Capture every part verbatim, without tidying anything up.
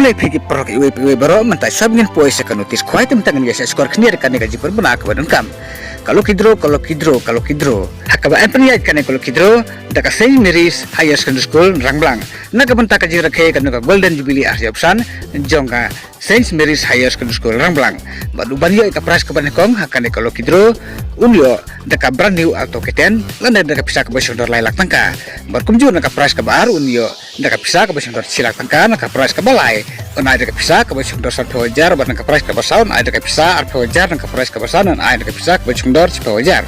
Te phi ki paralok iwei pa iwei baroh, mynta shwa ba ngin poi sha ka notice khwai, te mynta ngin ïa shah shkor khyndiat ïa kane ka jingpynbna kaba donkam. Ka lucky draw, ka lucky draw, ka lucky draw. Ha kaba yn pynïaid kane ka lucky draw da ka Saint Mary's Higher Secondary School Rangblang, na ka bynta ka jingrakhe kane ka Golden Jubilee ar hajar arphew san jong ka Saint Mary's Higher Secondary School Rangblang. Bad u ban ïoh ïa ka prize kaba nyngkong ha kane ka lucky draw, un ïoh da ka brand new Alto K ten, lane da ka pisa kaba shong dor lai lak tyngka. Bad kumjuh na ka prize kaba ar, un ïoh da ka pisa kaba shong dor shi lak tyngka, na ka prize kaba lai un ai da ka pisa kaba shong dor sanphew hajar, bad na ka prize kaba saw un ai da ka pisa arphew hajar, na ka prize kaba san un ai da ka pisa kaba shong dor shiphew hajar.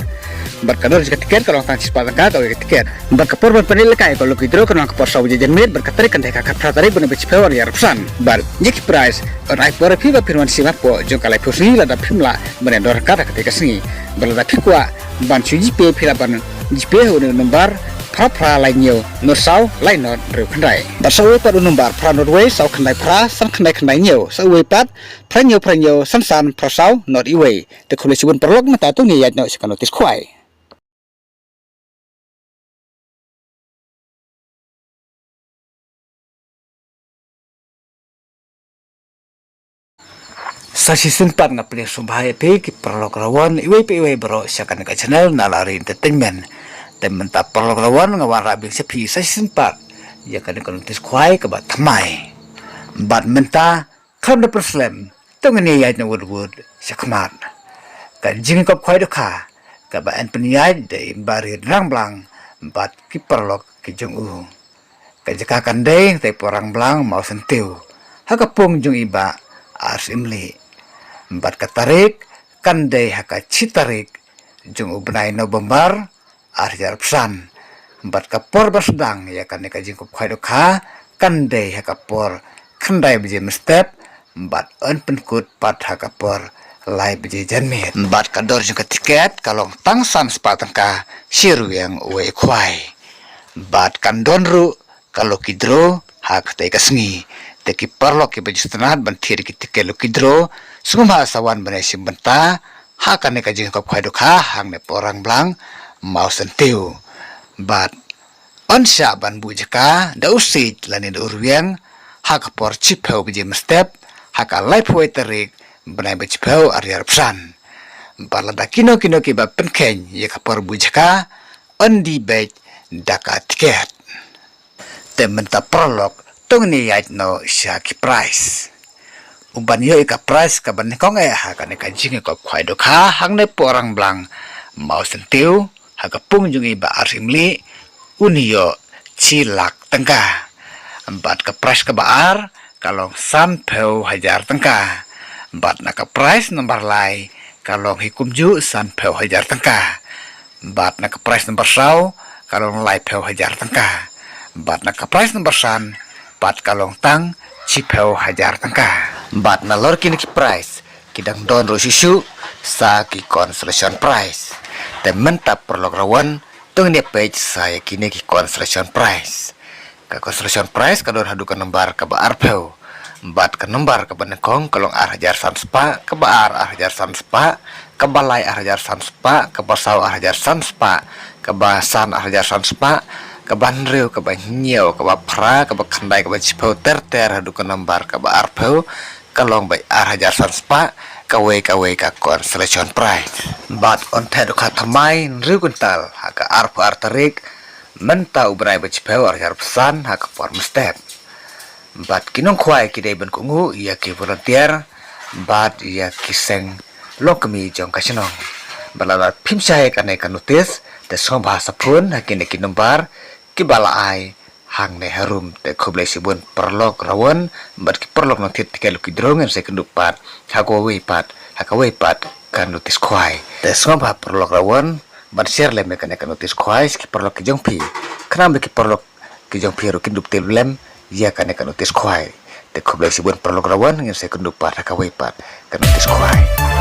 Bad ka dor jong ka tiket ka long tang shispah tyngka kawei ka tiket. Bad ka por ban pynïaid lehkai ïa ka lucky draw ka long ka por saw baje janmiet, bad ka tarik kan dei ka khatphra tarik bnai ba shiphew ar hajar arphew san. Bad ïa ki prize yn ai por ïa phi ba phin wan shim hapoh jong ka laiphew sngi lada phim lah ban ïa dor ryngkat ha katei ka sngi. Bad lada phi kwah ban shu GPay, phi lah ban GPay ha une u nombar phra phra lai hynñiew nod saw lai nod hynriew khyndai. Bad sa uwei pat u nombar phra nod wei saw khyndai phra san khyndai khyndai hynñiew, sa uwei pat phra hynñiew phra hynñiew san san phra saw nod iwei. Te khublei shibun paralok, mynta to ngin ïaid noh sha ka notice khwai. Sa shisien pat nga pdiang sngewbha ïa phi ki paralok rawon iwei pa iwei baroh sha kane ka channel Nalari Entertainment. Te mynta paralok rawon nga wanrah biang sha phi sa shisien pat ïa kane ka notice khwai kaba thymmai. Bad mynta khlem da pynslem, to ngin ïaid noh wut wut sha khmat. Ka jingïakop khwai dohkha kaba yn pynïaid da i Bah Ried Rangblang bad ki paralok ki jong u. Ka jaka kan dei hangtei hapoh Rangblang Mawsyntiew, ha ka pung jong i Bah R. Syiemlieh. Bad ka tarik kan dei ha ka shi tarik jong u bnai November ar hajar arphew san. Bad ka por ba sdang ïa kane ka jingïakop khwai dohkha kan dei ha ka por khyndai baje mynstep, bad yn pynkut pat ha ka por lai baje janmiet. Bad ka dor jong ka tiket ka long tang san spah tyngka shi rwiang uwei u khwai. Bad kan don ruh ka lucky draw ha katei ka sngi. Te ki paralok kiba ju sngewtynnat ban thied ïa ki tiket lucky draw, sngewbha sa wan ban ïashim bynta ha kane ka jingïakop khwai dohkha hangne hapoh Rangblang Mawsyntiew. Bad yn shah ban buh jaka da u siej lane da u rwiang ha ka por shiphew baje mynstep ha ka laiphew wei tarik bnai ba shiphew ar hajar arphew san. Bad lada kino kino kiba pynkheiñ ïa ka por buh jaka, yn die beit da ka tiket. Te mynta paralok, to ngin ïaid noh sha ki prize. U ban ïoh ïa ka prize kaba nyngkong eh ha kane ka jingïakop khwai dohkha hangne hapoh Rangblang Mawsyntiew, ha ka pung jong i Bah R. Syiemlieh, un ïoh shi lak tyngka. Bad ka prize kaba ar ka long sanphew hajar tyngka. Bad na ka prize nombar lai ka long hi kumjuh sanphew hajar tyngka. Bad na ka prize nombar saw ka long laiphew hajar tyngka. Bad na ka prize nombar san pat ka long tang shiphew hajar tyngka. Bad nalor kine ki prize ki dang don ruh shuh shuh sa ki consolation prize. Te mynta paralok rawon, to ngin ïa peit sa ïa kine ki consolation prize. Ka consolation prize ka don haduh ka nombar kaba arphew. Bad ka nombar kaba nyngkong ka long ar hajar san spah, kaba ar ar hajar san spah, kaba lai ar hajar san spah, kaba saw ar hajar san spah, kaba san ar hajar san spah, kaba hynriew, kaba hynñiew, kaba phra, kaba khyndai, kaba shiphew ter ter haduh ka nombar kaba arphew, ka long beit ar hajar san spah, kawei kawei ka consolation prize. Bad yn theh dohkha thymmai hynriew kwintal ha ka arphew ar tarik mynta u bnai ba shiphew ar hajar arphew san ha ka por mynstep. Bad ki nongkhwai ki dei ban kohnguh ïa ki volunteer bad ïa ki seng longkmie jong ka shnong. Bad lada phim shai ïa kane ka notice, te sngewbha sa phone ha kine ki nombar kiba la ai hangne harum. Te khublei shibun paralok rawon bad ki paralok nongthied tiket lucky draw, ngin sa ïakynduh pat ha kawei pat, ha kawei pat ka notice khwai. Te sngewbha paralok rawon ban share lem ïa kane ka notice khwai sha ki paralok ki jong phi, khnang ba ki paralok ki jong phi ruh kin dup tip lem ïa kane ka notice khwai. Te khublei shibun paralok rawon, ngin sa ïakynduh pat ha kawei pat ka notice khwai.